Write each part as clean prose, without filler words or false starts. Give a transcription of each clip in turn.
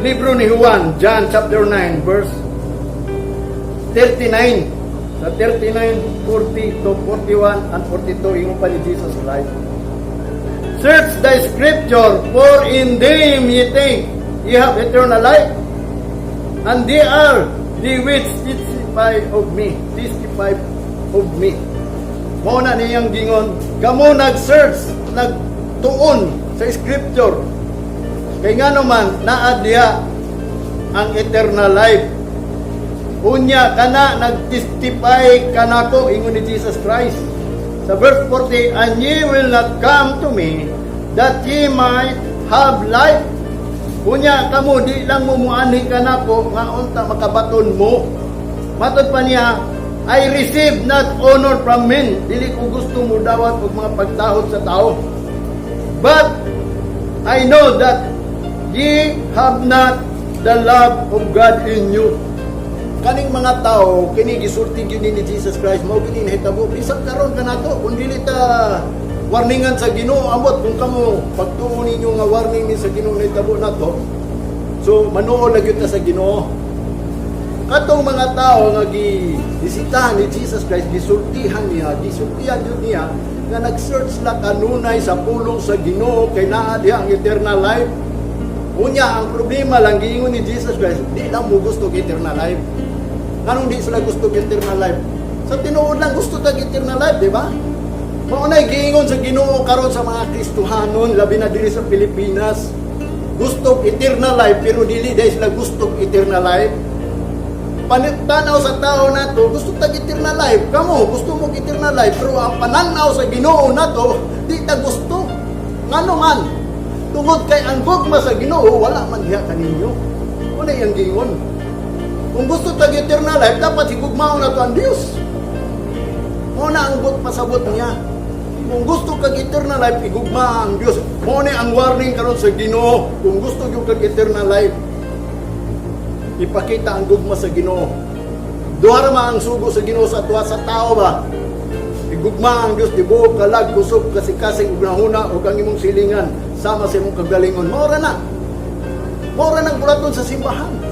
Libro ni Juan, John chapter 9, verse 39. Sa 39, 40 to 41 and 42, ingon pa ni Jesus Christ, "Search the scripture, for in them ye think ye have eternal life, and they are the which testify of me." Testify of me. Mao na niyang gingon, kamo nag-search, nagtuon sa scripture. Kay nga naman, naa diha ang eternal life. Unya kana nag-testify kanako, ingon ni Jesus Christ. Sa verse 40, "And ye will not come to me that ye might have life." Unya kamo di lang mo muanhi kanako nga unta makabaton mo. Matod pa niya, "I receive not honor from men." Dili ko gusto mo dawat og mga pagtahod sa tao. "But I know that ye have not the love of God in you." Kaning mga tao, kini gisulti gyud ni Jesus Christ, mao kini nahitabo bisan karon kanato kung dili ta warningan sa Ginoo. Amot kung kamo pagtuo ninyo nga warning ni sa Ginoo nahitabo nato. So manuol na gyud ta sa Ginoo. Katong mga tao nga gi bisitahan ni Jesus Christ, gisultihan niya, gisultihan jud niya nga nag-search la kanunay sa pulong sa Ginoo kay naa diha ang eternal life. Unya ang problema lang, giingon ni Jesus Christ, di lang mo gusto og eternal life. Nganong di sila gusto og eternal life? Sa tinuod lang, gusto tag eternal life, di ba? Mao nay giingon sa Ginoo karon sa mga Kristohanon, labi na diri sa Pilipinas. Gusto og eternal life pero dili dahil sila gusto og eternal life. Panitanaw sa tao nato, gusto tag eternal life. Kamo, gusto mo og eternal life, pero ang pananaw sa Ginoo nato, di ta gusto. Ngano man? Tungod kay ang gugma sa Ginoo wala man diha kaninyo. Mao na iyang giingon. Kung gusto tag eternal life, dapat higugmaon nato ang Dios. Mao na ang buot pasabot niya. Kung gusto kag eternal life, igugma ang Dios. Mao na ang warning karon sa Ginoo. Kung gusto gyud kag eternal life, ipakita ang gugma sa Ginoo. Duha ra man ang sugo sa Ginoo sa tuwa sa tao ba? Igugma ang Dios tibuok kalag, kusog, kasing-kasing ug hunahuna ug ang imong silingan sama sa imong kagalingon. Mao ra na. Mao ra nang bulaton sa simbahan.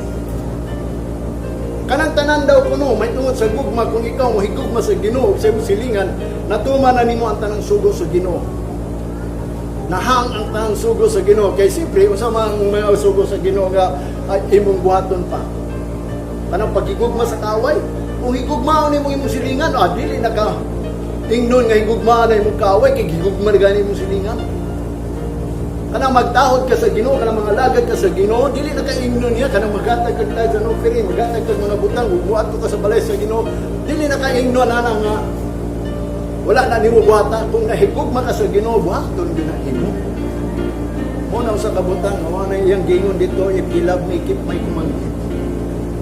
Kanang tanan daw kuno may tungod sa gugma. Kung ikaw mo higugma sa Ginoo ug sa imong silingan, natuman na nimo ang tanang sugo sa Ginoo. Nahang ang tanang sugo sa Ginoo kay siyempre unsa man ang mga sugo sa Ginoo nga ay imong buhaton pa? Kanang pagigugma sa kaaway. Kung higugmaon nimo imong silingan, ah, dili na ka ingnon nga higugmaan na imong kaaway kay gigugma na gani imong silingan. Kanang magtahod ka sa Ginoo, kanang mga lagad ka sa Ginoo, dili na ka ingnon niya. Kanang maghatag kag tithes and offering, maghatag kag mga butang, ug muadto ka sa balay sa Ginoo, dili na ka ingnon ana nga wala na nimo buhata. Kung nahigugma ka sa Ginoo, buhaton gyud na imo. Mao na usa ka butang, mao na iyang giingon dito, "If you love me, keep my commandment."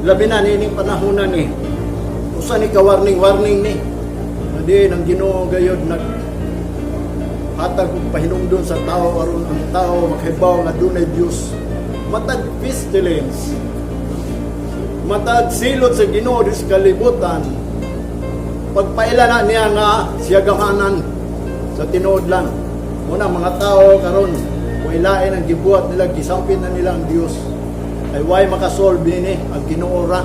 Labi na nining panahon na ni. Usa ni ka warning warning ni. Adi nang Ginoo gayod nag hatag og pahinumdon sa tao aron ang tao makahibaw nga dunay Dios. Matag pestilence, matag silot sa Ginoo sa kalibutan, pagpaila na niya nga siya gamhanan sa tinuod lang. Muna mga tao karon wailain ang gibuhat nila, gisampit na nila ang Dios. Ay way makasolve ini, ang Ginoo ra.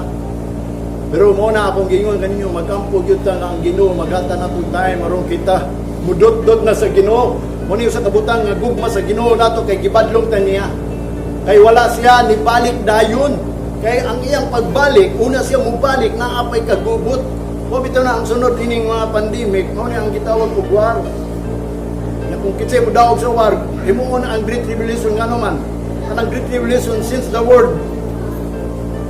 Pero mo na akong giingon kaninyo, magampo gyud ta nga ang Ginoo maghatag nato time aron kita mudot-dot na sa Ginoo. Mo ni sa kabutang nga gugma sa Ginoo nato kay gibadlong ta niya. Kay wala siya ni balik dayon. Kay ang iyang pagbalik, una siya mubalik naa pay kagubot. Mo bitaw na ang sunod ining mga pandemic, mao ni ang gitawag og war. Na kung kinsay mo daog sa war, himuon na ang Great Tribulation. Nga naman, kanang Great Tribulation, since the world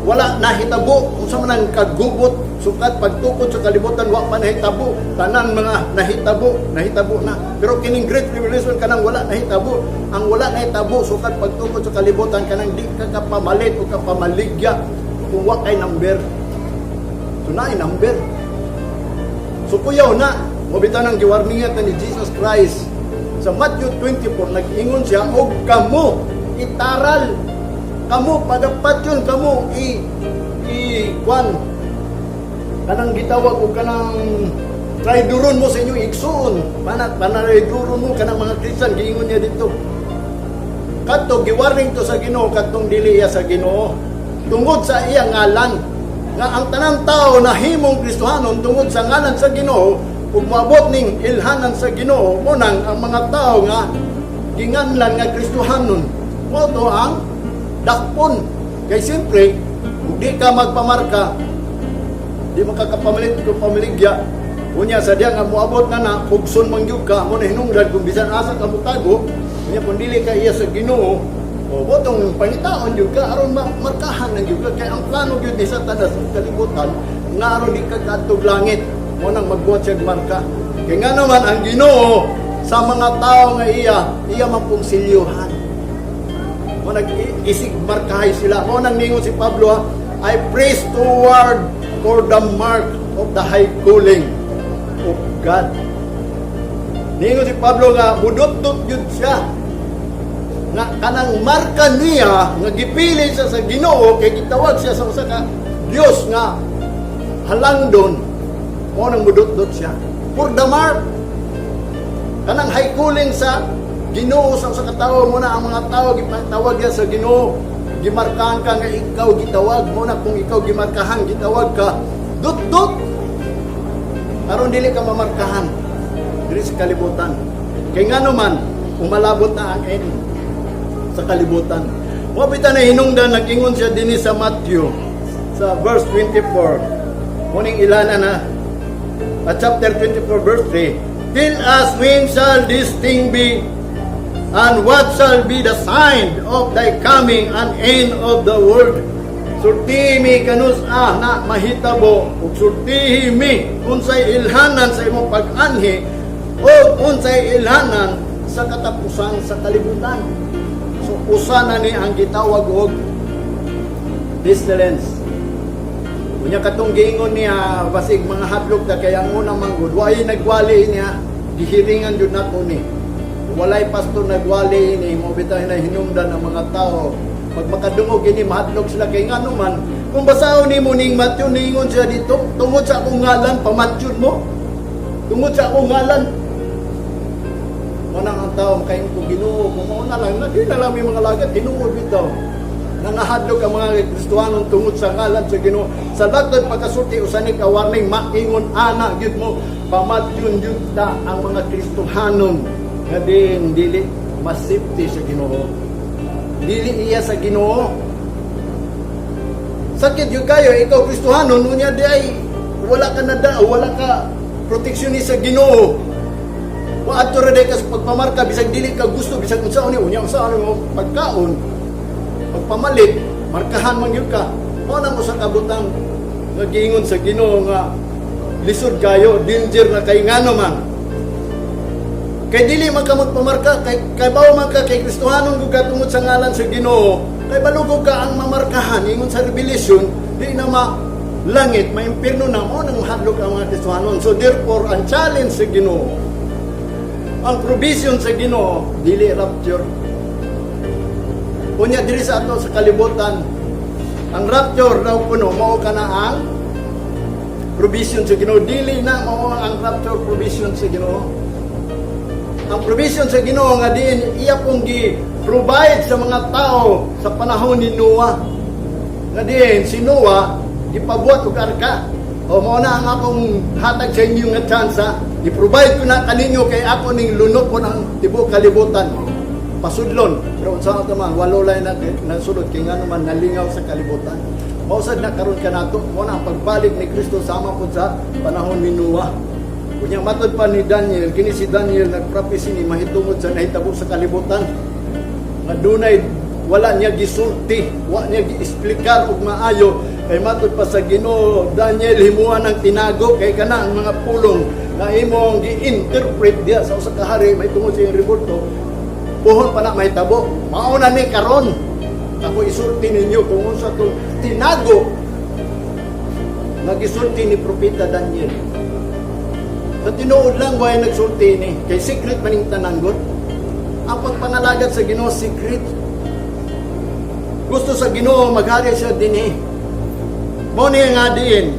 wala nahitabo kung sa man ang kagubot sukat pagtukod sa kalibutan, wa pa nahitabo. Tanan mga nahitabo, nahitabo na, pero kining Great Tribulation, kanang wala nahitabo. Ang wala nahitabo sukat pagtukod sa kalibutan, kanang di ka kapamalit o kapamaligya kung wa kay number. So naay number, so kuyaw na mo bitaw nang giwarningan ta ni Jesus Christ. Sa Matthew 24, nag-ingon siya, "Og kamo itaral kamo pagapatyon kamo i i kwan kanang gitawag og kanang trayduron mo sa inyong igsuon, panat panarayduron mo kanang mga Christian." Giingon niya dito. Kadto giwarning to sa Ginoo kadtong dili iya sa Ginoo tungod sa iya ngalan, nga ang tanang tao na himong Kristohanon tungod sa ngalan sa Ginoo ug moabot ning ilhanan sa Ginoo. Mo nang ang mga tao nga ginganlan nga Kristohanon mo to ang dakpon, kay siyempre kung di ka magpamarka, di mo kakapamalit kung pamiligya. Unya sa diya nga moabot na na pugson man gyud ka mo na hinungdan kung bisan asa ka motago. Unya kung dili ka iya sa Ginoo, o botong pangitaon gyud ka aron markahan na gyud ka, kay ang plano gyud ni Satanas sa kalibutan nga aron di ka kaadtog langit, mo nang magbuhat siya og marka. Kay nga naman ang Ginoo sa mga tao nga iya, iya man pong silyuhan mo, nag-isig markahay sila. Mo nang ningon si Pablo, ha, "I press toward for the mark of the high calling of God." Ningon si Pablo nga mudot-dot yun siya nga kanang marka niya nga gipili siya sa Ginoo, kay gitawag siya sa usa ka Dios nga halangdon. Mo nang mudot-dot siya for the mark, kanang high calling sa Ginoo sa usa ka tawo. Mo na ang mga tawo gipatawag niya sa Ginoo, gimarkahan ka nga ikaw gitawag mo na. Kung ikaw gimarkahan, gitawag ka, dot-dot aron dili ka mamarkahan diri sa kalibutan, kay ngano man umalabot na ang end sa kalibutan. Mo bitaw na hinungdan nag-ingon siya dinhi sa Matthew sa verse 24, muning ilana na at chapter 24 verse 3, "Tell us, when shall this thing be, and what shall be the sign of thy coming and end of the world?" Sultihi mi kanus-a na mahitabo, ug sultihi mi unsay ilhanan sa imong pag-anhi o unsay ilhanan sa katapusan sa kalibutan. So usa na ni ang gitawag og pestilence. Unya katong giingon niya, basig mga hadlok ta, kay ang unang manggod way nagwali niya, gihiringan jud nako ni. Walay pastor nagwali ni mo bitaw na hinungdan ang mga tao. Pag makadungog ini, mahadlok sila, kay ngano man kung basahon nimo ning Matthew, ningon siya dito, "Tungod sa akong ngalan pamatyon mo." Tungod sa akong ngalan. Manang ang tao makaingon ko, "Ginoo, kung mao na lang, di na lang may mga lagat," tinuod bitaw. Nangahadlok ang mga Kristohanon tungod sa ngalan sa Ginoo. Sa latod pagkasulti, usa ni ka warning, maingon ana gyud mo, pamatyon gyud ta ang mga Kristohanon nga din dili masipti sa Ginoo. Dili iya sa Ginoo. Sakit gyud kayo, ikaw Kristohanon, unya di ay wala ka na da, wala ka proteksyon ni sa Ginoo. Wa adto ra day ka sa pagpamarka bisag dili ka gusto, bisag unsaon ni, unya unsaon mo pagkaon, pagpamalit, markahan man gyud ka. Mao nang usa ka butang nga giingon sa Ginoo nga lisod kayo, danger na kay ngano man. Kay dili man ka magpamarka, kay bawo man ka kay Kristohanon gud ka tungod sa ngalan sa Ginoo, kay balugog ka ang mamarkahan. Ingon sa Revelation, di na ma langit, maimpirno na. Mo nang mahadlok ang mga Kristohanon. So therefore, ang challenge sa Ginoo, ang provision sa Ginoo, dili rapture. Unya diri sa ato sa kalibutan, ang rapture daw kuno mao kana ang provision sa Ginoo. Dili na mao ang rapture provision sa Ginoo. Ang provision sa Ginoo nga diin iya pong gi-provide sa mga tao sa panahon ni Noah. Nga diin si Noah gipabuhat og arka. O mao na ang akong hatag sa inyo nga chance ha. I-provide ko na kaninyo kay ako ning lunok ko ng tibuok kalibutan. Pasudlon. Pero unsa man man walo lay na nasulod, kay ngano man nalingaw sa kalibutan. Mao sad na karon kanato, mao na ang pagbalik ni Kristo sama pud sa panahon ni Noah. Unya matod pa ni Daniel, kini si Daniel nagprophecy ni mahitungod sa nahitabo sa kalibutan. Nga dunay wala niya gisulti, wa niya giexplikar og maayo, kay matod pa sa Ginoo, "Daniel, himuha ng tinago, kay kana ang mga pulong na imong gi-interpret diya sa usa ka hari mahitungod sa iyong rebulto, puhon pa na mahitabo." Mao na ni karon. Ako isulti ninyo kung unsa tong tinago nga gisulti ni Propeta Daniel. Sa tinuod lang, way nagsulti ni kay secret maning tanan gud. Ang pagpangalagad sa Ginoo, secret. Gusto sa Ginoo maghari siya dinhi. Mao ni nga diin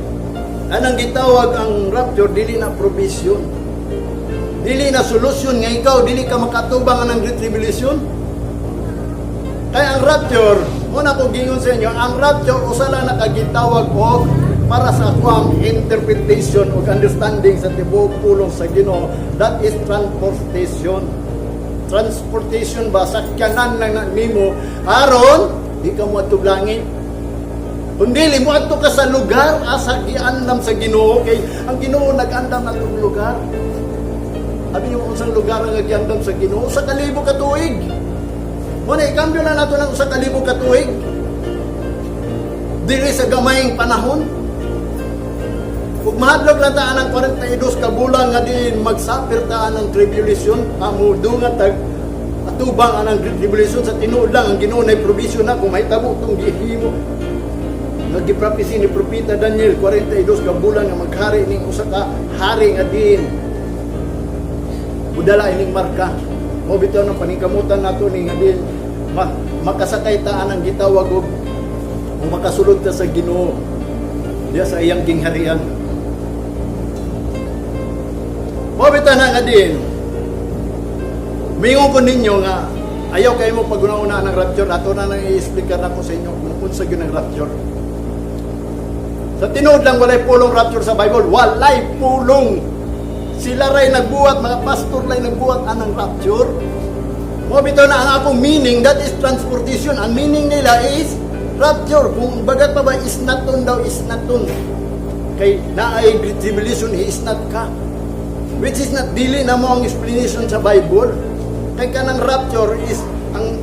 anang gitawag ang rapture, dili na provision. Dili na solusyon nga ikaw dili ka makatubang anang Great Tribulation. Kaya ang rapture, muna ko gingon sa inyo, ang rapture usa lang nakagitawag og para sa akuang interpretation o understanding sa tibuok pulong sa Ginoo, that is transportation. Transportation ba, sakyanan lang na nimo aron di ka mo langit. Kung dili mo adto ka sa lugar asa giandam sa Ginoo, kay ang Ginoo nag-andam ng lugar. Abi niyo unsang lugar ang giandam sa Ginoo? 1,000 ka tuig. Mo na ikambyo na nato ng 1,000 ka tuig. Dili sa gamayng panahon. Ug mahadlok lang ta ang 42 ka bulan nga diin magsapir ta ng tribulation, amo dunga tag atubang anang tribulation. Sa tinuod lang, ang Ginoo nay provision na kung mahitabo tong gihimo nga giprophecy ni Propeta Daniel, 42 ka bulan nga maghari ning usa ka hari nga diin mudala ining marka. Mo bitaw ng paningkamutan nato ni nga diin makasakay ta anang gitawag og kung makasulod ta sa Ginoo diya sa iyang gingharian. Mo bitaw na nga diin mingon ko ninyo nga ayaw kayo mo paguna-una ng rapture. Ato na nang i-explicar nako sa inyo kung unsa gyud ang rapture. Sa tinuod lang, walay pulong rapture sa Bible. Walay pulong. Sila ray nagbuhat, mga pastor ray nagbuhat anang rapture. Mo bitaw na ang akong meaning, that is transportation. Ang meaning nila is rapture. Kung bagat pa ba, is not daw, is not. Kay naay great tribulation, he is not ka. Which is not, dili na mo ang explanation sa Bible. Kay kanang rapture is, ang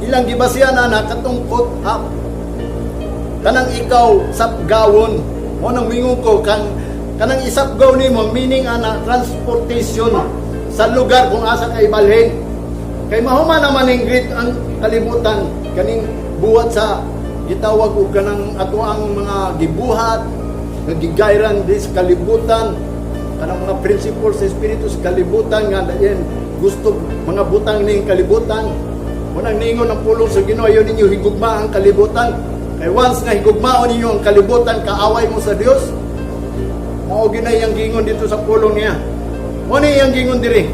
ilang gibasihan na katong caught up, kanang ikaw sapgawon. Mo nang mingon ko kang kanang isapgaw nimo, meaning ana transportation sa lugar kung asa ka ibalhin. Kay mahuman naman ning great ang kalibutan, kaning buhat sa gitawag og kanang ato ang mga gibuhat nga gigayran di sa kalibutan, kanang mga principles sa espiritu sa kalibutan nga dayon gusto mga butang ning kalibutan. Munang ningon ang pulong sa Ginoo, ayaw ninyo higugma ang kalibutan. Kay once nga higugmaon ninyo ang kalibutan, kaaway mo sa Dios. Mao gyud na iyang gingon dito sa pulong niya. Mo ni iyang gingon diri.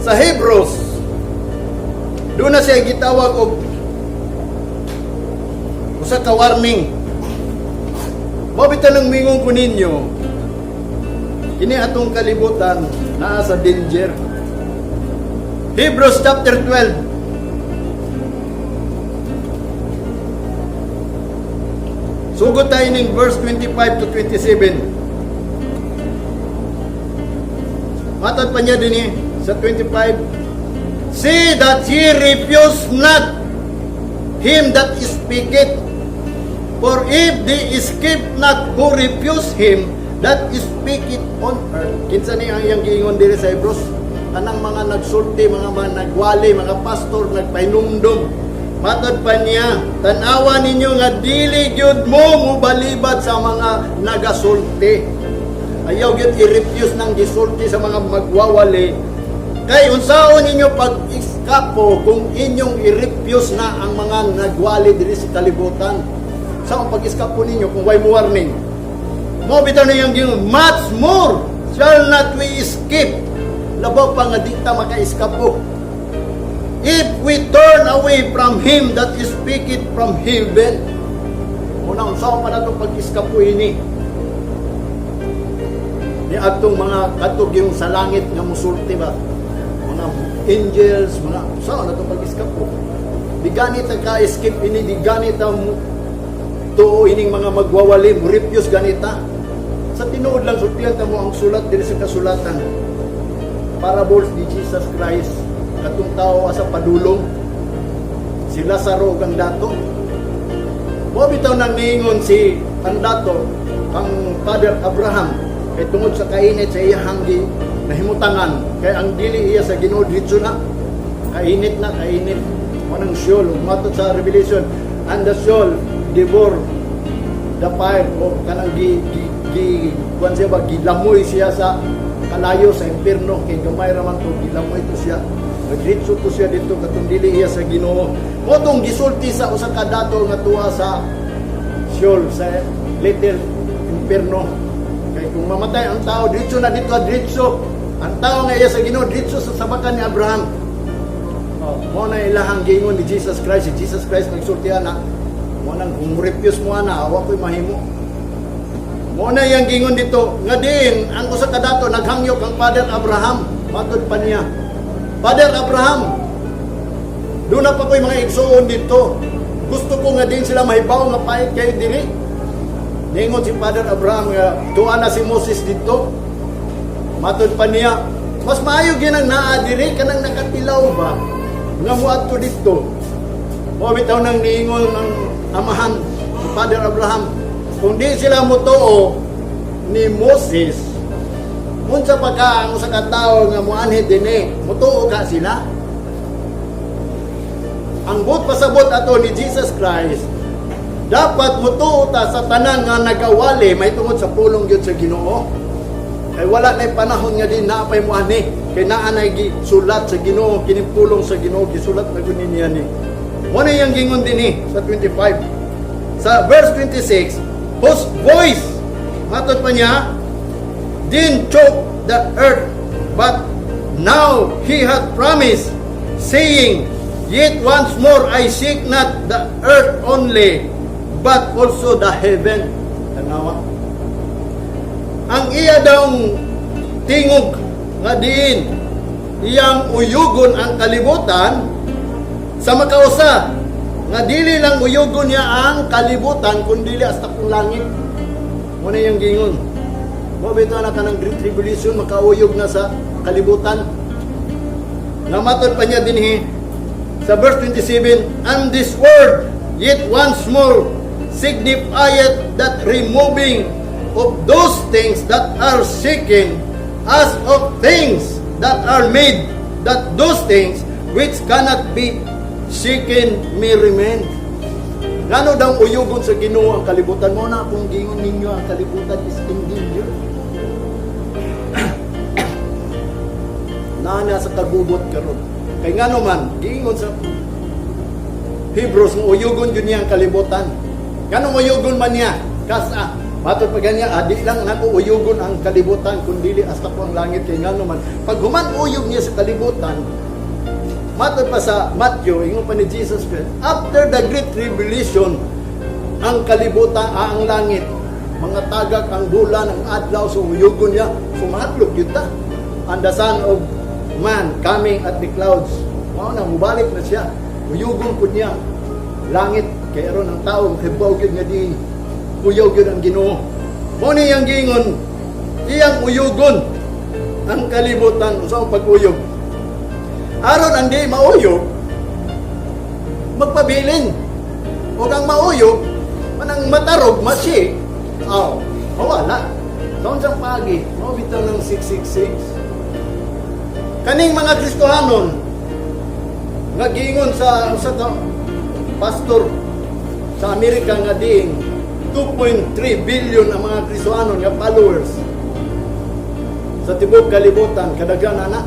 Sa Hebrews, doon na siya gitawag og usa ka warning. Mao bitaw nang mingon ko ninyo, kini atong kalibutan naa sa danger. Hebrews chapter 12. Sugod tayo ning verse 25 to 27. Matod pa niya din eh, sa 25. "See that ye refuse not him that speaketh. For if they escape not who refuse him that speaketh on earth." Kinsa ni ang iyang giingon diri sa Hebrews? Kanang mga nagsulti, mga nagwali, mga pastor, nagpahinumdum. Matod pa niya, "Tanawa ninyo nga dili gyud mo mubalibad sa mga nagasulti." Ayaw gyud i-refuse ng gisulti sa mga magwawali. Kay unsaon ninyo pag-iskapo kung inyong i-refuse na ang mga nagwali diri sa kalibutan? Sa pag-iskapo ninyo kung way mo warning? Mo bitaw na iyang giingon, "Much more shall not we escape." Labaw pa nga di ta maka-eskapo. "If we turn away from him that speaketh from heaven." Una, unsa pa nato pag-iskapo ini? Ni atong mga katog yung sa langit nga musulti ba? Mga angels, mga unsa na to pag-iskapo? Di ganit ang ka-escape ini, di ganit ang tuo ining mga magwawali, mo refuse ganita. Sa tinuod lang, sultihan ta mo ang sulat diri sa kasulatan. Parables ni Jesus Christ, katong tao asa padulong, si Lazaro ug ang dato. Mo bitaw nang niingon si ang dato kang Father Abraham, kay tungod sa kainit sa iyahang gi nahimutangan, kay ang dili iya sa Ginoo diretso na kainit na kainit mo nang Sheol. Ug matod sa Revelation, and the Sheol devour the fire, o kanang gi gi, gi kuan siya ba, gilamoy siya sa kalayo sa impierno, kay gamay ra man to, gilamoy to siya, nagritso to siya dito katong dili iya sa Ginoo. Mo tong gisulti sa usa ka dato nga tuwa sa Sheol, sa little impierno, kay kung mamatay ang tao, diretso na dito, diretso ang tao nga iya sa Ginoo diretso sa sabakan ni Abraham. Oh, mao na ilahang giingon ni Jesus Christ. Si Jesus Christ nagsulti ana. Mao nang kung refuse mo ana, awa ko'y mahimo. Mao na iyang giingon dito nga diin ang usa ka dato naghangyok ang Father Abraham, matod pa niya. "Father Abraham, duna pa ko'y mga igsuon dito. Gusto ko nga din sila mahibaw nga pait kayo diri." Ningon si Father Abraham nga tuwa na si Moses dito. Matod pa niya, mas maayo ginang naa diri kanang nakatilaw ba nga moadto dito. Mao bitaw nang niingon ng amahan, si Father Abraham, kung di sila motuo ni Moses, unsa pa ka ang usa ka tawo nga moanhi dinhi, motuo ka sila? Ang buot pasabot ato ni Jesus Christ, dapat motuo ta sa tanan nga nagawali may tungod sa pulong gyud sa Ginoo. Kay wala na'y panahon nga di naapay mo ani. Kay naa na'y gisulat sa Ginoo, kining pulong sa Ginoo gisulat na gud niya ni. Mo na iyang gingon dinhi sa 25. Sa verse 26, "Whose voice," matod pa niya, "then shook the earth, but now he hath promised, saying, 'Yet once more I shake not the earth only, but also the heaven.'" Tanawa. Ang iya daw tingog nga diin iyang uyugon ang kalibutan sa makausa nga dili lang uyugon niya ang kalibutan kundi hasta kung langit. Mo na iyang gingon. Mo bitaw na kanang Great Tribulation makauyog na sa kalibutan. Nga matod pa niya dinhi sa verse 27, "And this word, 'yet once more,' signifieth that removing of those things that are shaken, as of things that are made, that those things which cannot be shaken may remain." Ngano daw uyugon sa Ginoo ang kalibutan? Mo na kung gingon ninyo ang kalibutan is in danger. Naa na sa kagubot karon. Kay ngano man giingon sa Hebrews nga uyugon yun niya ang kalibutan. Ngano uyugon man niya? Kasa matod pa ganya, di lang nako uyugon ang kalibutan kundi hasta po ang langit. Kay ngano man pag human uyog niya sa kalibutan, matod pa sa Matthew, ingon pa ni Jesus Christ, after the Great Tribulation, ang kalibutan, ang langit, mga tagak ang bulan, ang adlaw, so uyugon niya, so mahadlok yun ta. And the Son of Man coming at the clouds. Mao na, mubalik na siya. Uyugon po niya langit, kay aron ang tao, hibaw gyud nga di kuyaw gyud ang Ginoo. Mao ni iyang giingon, iyang uyugon ang kalibutan. Unsa ang pag-uyog? Aron ang di mauyog, magpabilin. O ang mauyog, manang matarog, masi, aw, mawala. Sa unsang pagi, mao bitaw ng 666. Kaning mga Kristohanon, nga giingon sa usa ka pastor sa Amerika nga diin 2.3 billion ang mga Kristohanon nga followers sa tibuok kalibutan, kadaghan ana.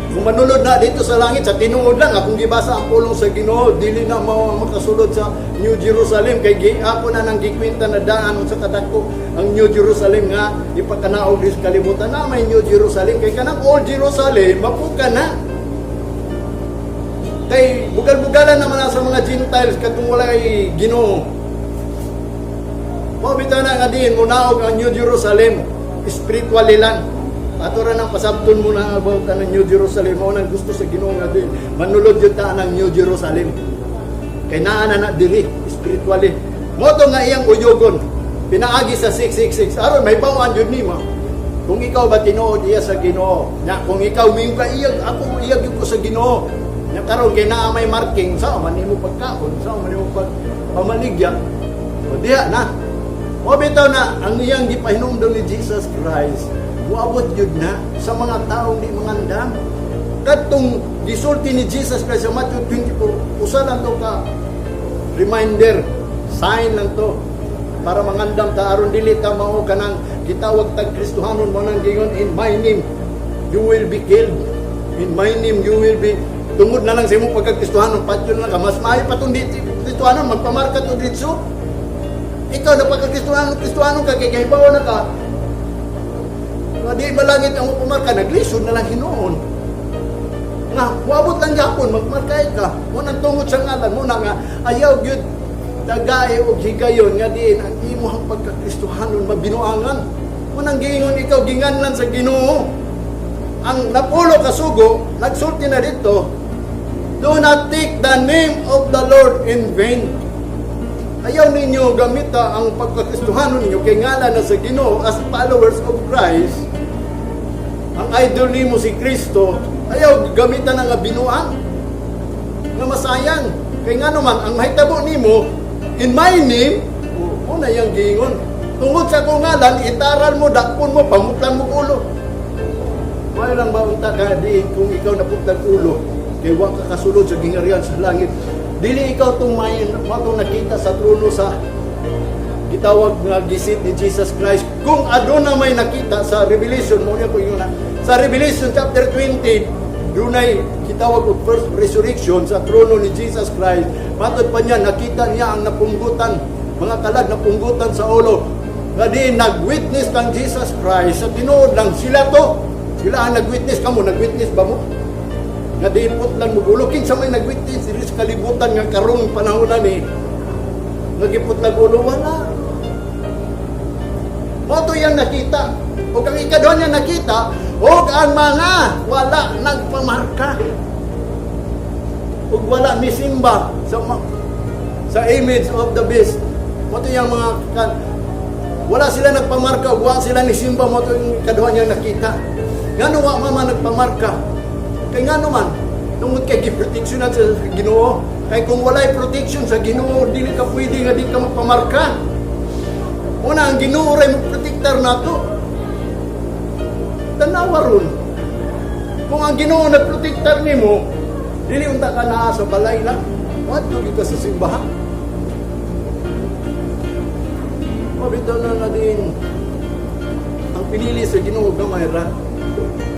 Kung manulod na dito sa langit, sa tinuod lang, akong gibasa ang pulong sa Ginoo, dili na mao ang makasulod sa New Jerusalem kay gi ako na nang gikwenta na daan sa kadako ang New Jerusalem nga ipakanaog di sa kalibutan na may New Jerusalem, kay kanang Old Jerusalem mapuka na. Kay bugal-bugalan naman na sa mga Gentiles katong walay Ginoo. Mao bitaw na nga diin munaog ang New Jerusalem spiritually lang. Ato ra nang pasabton mo na about ang New Jerusalem. Mao nang gusto sa Ginoo nga din manulod jud ta ng New Jerusalem. Kay naa na na diri spiritually. Mo to nga iyang uyugon pinaagi sa 666 aron may bawaan jud nimo. Kung ikaw ba tinuod iya sa Ginoo. Nya kung ikaw moingon ka iyag ako, iyag gyud ko sa Ginoo. Nya karon kay naa may marking sa man nimo pagkaon, sa man nimo pag pamaligya. O diha na. O bitaw na ang iyang gipahinumdom ni Jesus Christ, muabot yun na sa mga taong di mangandam. Kadtong gisulti ni Jesus Christ sa Matthew 24, usa lang to ka reminder, sign lang to para mangandam ta aron dili ta mao kanang gitawag tag Kristohanon. Mo nang gingon, "In my name you will be killed, in my name you will be," tungod na lang sa imong pagka-Kristohanon, patyon lang ka. Mas maayo pa tong di Kristohanon, magpamarka to dritso. Ikaw na pagka-Kristohanon, Kristohanon ka kay kahibaw na ka nga di malangit ang pumarka, naglisod na lang hinuon. Nga moabot lang gyapon magmarkay ka mo nang tungod sa ngalan mo na nga ayaw gyud tagay og higayon nga diin ang imong pagkakristohanon mabinuangan. Mo nang giingon, ikaw ginganlan sa Ginoo. Ang napulo ka sugo nagsulti na dito, "Do not take the name of the Lord in vain." Ayaw ninyo gamita ang pagkakristohanon ninyo kay ngalan na sa Ginoo. As followers of Christ, ang idol nimo si Kristo, ayaw gamitan ang binuang nga masayang. Kay ngano man ang mahitabo nimo in my name, o na yang giingon. Tungod sa akong ngalan, itaral mo, dakpon mo, pamutlan mo ulo. Maayo lang ba unta ka di kung ikaw naputlag ulo, kay wa ka kasulod sa gingharian sa langit? Dili ikaw tong may matong nakita sa trono sa gitawag nga gi-seat ni Jesus Christ. Kung aduna may nakita sa Revelation mo niya ko na sa Revelation chapter 20, dunay gitawag og first resurrection sa trono ni Jesus Christ. Matod pa niya, nakita niya ang napunggutan, mga kalag napunggutan sa ulo nga di nag-witness kang Jesus Christ. Sa tinuod lang sila to, sila ang nag-witness. Kamo, nag-witness ba mo nga di putlan mo ulo? Kinsa may nag-witness diri sa kalibutan nga karong panahon na ni nga giputlag ulo? Wala. Mao to yang nakita. O ang ikaduha niya nakita, og ang mga wala nagpamarka ug wala misimba sa image of the beast. Mao to yang mga kan, wala sila nagpamarka ug wala sila nisimba. Mao to yung ikaduha niya nakita. Ngano wa man nagpamarka? Kay ngano man, tungod kay giproteksyonan sa Ginoo. Kay kung walay protection sa Ginoo, dili ka pwede nga di ka magpamarka. Una, ang Ginoo ray magprotektar nato. Tanawa ron. Kung ang Ginoo nagprotektar nimo, dili unta ka naa sa balay lang. Wadto ka sa simbahan. Mabitaw na na din ang pinili sa Ginoo, gamay ra.